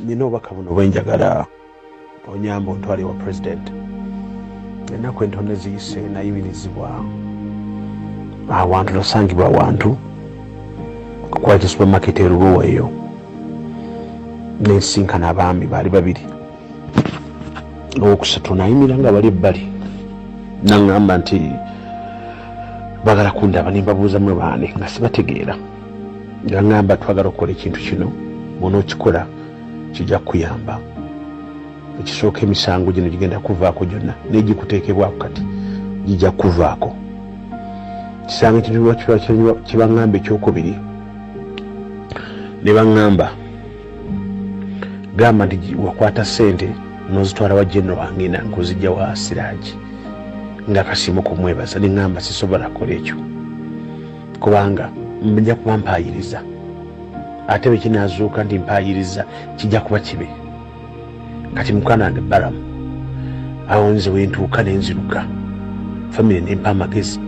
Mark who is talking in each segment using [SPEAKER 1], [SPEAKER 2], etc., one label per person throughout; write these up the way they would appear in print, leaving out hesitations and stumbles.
[SPEAKER 1] Nina obubaka buno bwenjagala onyamba ontwale wa president. Ennaku entono eziyise nayimirizibwa awantu, nasangibwa awantu kukwata supermarket eruruwa eyo, nensinkana abaami baali babiri. Owokusatu nayimira nga bali ebbali, naŋŋamba nti bagala kundaba. Nembabuuza, "Mwe baani?" nga sibategeera. Nga ŋŋamba, "Twagala okukola ekintu kino, bw'onookikola kijja kukuyamba. Ekisooka, emisango gino gigenda kuvaako gyonna, negikuteekebwako kati gijja kuvaako." Kisanga ekintu kyebaŋŋamba. Ekyokubiri, ne baŋŋamba, "Gamba nti wakwata ssente n'ozitwala wa General Angina nkuzijja wa Siraji nga kasimu kumwebaza." Neŋŋamba, "Sisobola kukola ekyo kubanga nja kuba mpaayiriza, ate bwe kinaazuuka nti mpaayiriza kijja kuba kibi." Kati mukwano wange Balamu, awo nze wentuuka nenziruka. Famire nempa amagezi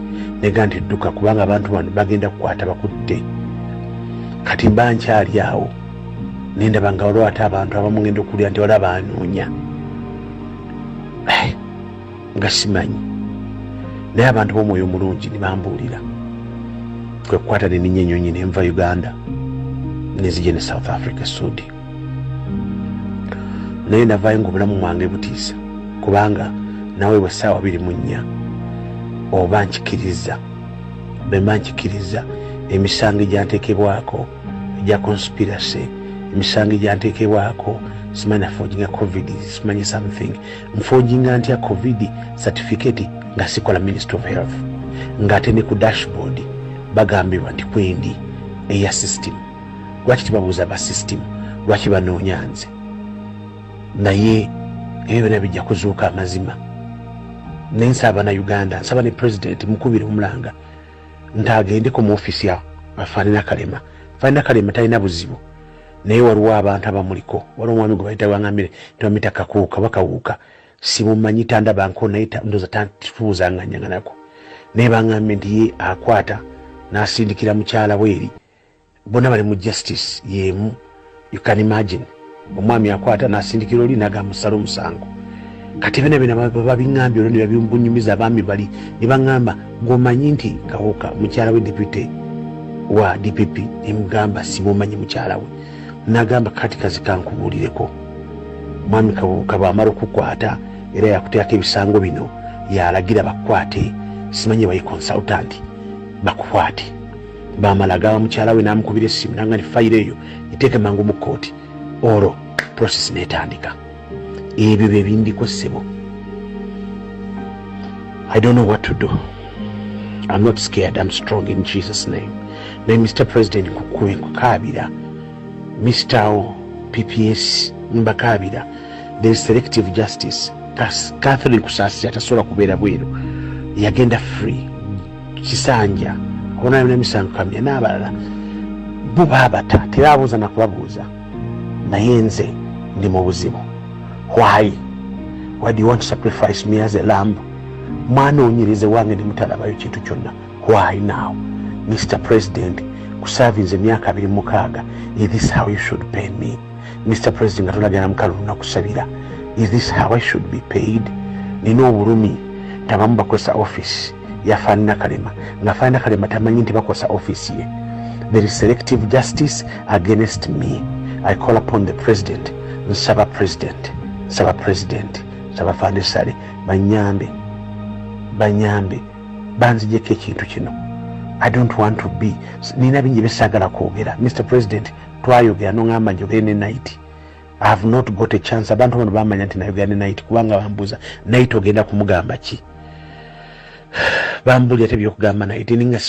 [SPEAKER 1] nega nti, "Dduka, kubanga abantu bano bagenda kukwata bakutte." Kati mba nkyali awo, nendaba nga waliwo ate abantu abamu, ngenda okuwulira nti waliwo abanoonya nga simanyi, naye abantu b'omwoyo omulungi ne bambuulira. Kwe kukwata neninya enyonyi nenva Uganda, nenzija ne South Africa, Sudi. Naye navaayo nga obulamu bwange butiisa, kubanga naweebwa essaawa 24 oba nkikiriza. Bwe mba nkikiriza emisango egyanteekebwako egya conspiracy, emisango egyanteekebwako simanyi naforginga COVID, simanyi something. Nforginga ntya COVID certificate nga sikola Ministry of Health, ng'ate ne ku dashboard bagambibwa nti kwendi eya system? Lwaki tebabuuza ba system? Lwaki banoonya nze? Naye ebyo byonna bijja kuzuuka amazima. Naye nsaba na Uganda, nsaba ne president, mukubire omulanga nti agendeko mu ofiisi ya Afande Nakalema. Afande Nakalema talina buzibu, naye waliwo abantu abamuliko. Waliwo omwami gwe bayita, bangambire nti bamita Kakuuka, bakawuuka, simumanyi, tandabanko, naye ndoza tatubuuzanganya nako, naye bangambye nti ye akwata n'asindikira mukyala we eri. Bonna bali mu justice yemu. You can imagine, omwami akwata n'asindikira oli nagamba musale omusango. Kati byona byona babiŋŋambye olwo ne babimbunyumiza. Abaami bali ne baŋŋamba, "Gwomanyi nti Kawuka mukyala we deputy wa DPP?" Nemugamba, "Simumanyi mukyala we." Nagamba, "Kati kazi kankubuulireko, mwami Kawuka bwamala okukwata era yakuteekako ebisango bino, yalagira bakukwate, simanyi bayi consultant bakukwate." Bamala agaba mukyala we n'amukubira essimu nanga ni fayiro eyo iteeke mangu mu kkooti, olwo process netandika. Ebyo bye bindiko, ssebo. I don't know what to do. I'm not scared. I'm strong in Jesus' name. Naye Mr President, nkukube, nkukaabira. Mr PPS, mbakaabira. There is selective justice. Catherine Kusaasira tasobola kubeera bweru, yagenda free. Kisanja onamisango kamya n'abalala bo baabata, terabuuza nakubabuuza. Naye nze ndi mu buzibu. Why do you want to sacrifice me as a lamb? Mwanoonyereze wange ne mutalabayo kintu kyonna. Why now, Mr President? Kuservinze emyaka 26, is this how you should pay me, Mr President? Nga tolagana mukalu nakusabira, is this how I should be paid? Nina obulumi. Tabamu bakozesa office yafaanina Kalema, nga faanina Kalema tamanyi nti bakozesa office ye. There is selective justice against me. I call upon the president. Nsaba president, nsaba president, nsaba Afande Sale banyambe, banyambe banzijeko ekintu kino. I don't want to be, nina bingi byesaagala kwogera. Mr President, twayogera noŋamba njogere ne Night. I have not got a chance. Abantu bano bamanya nti nayogera ne Night, kubanga bambuuza, "Night ogenda kumugamba ki?" Bambulira tebyokugamba Night ninga.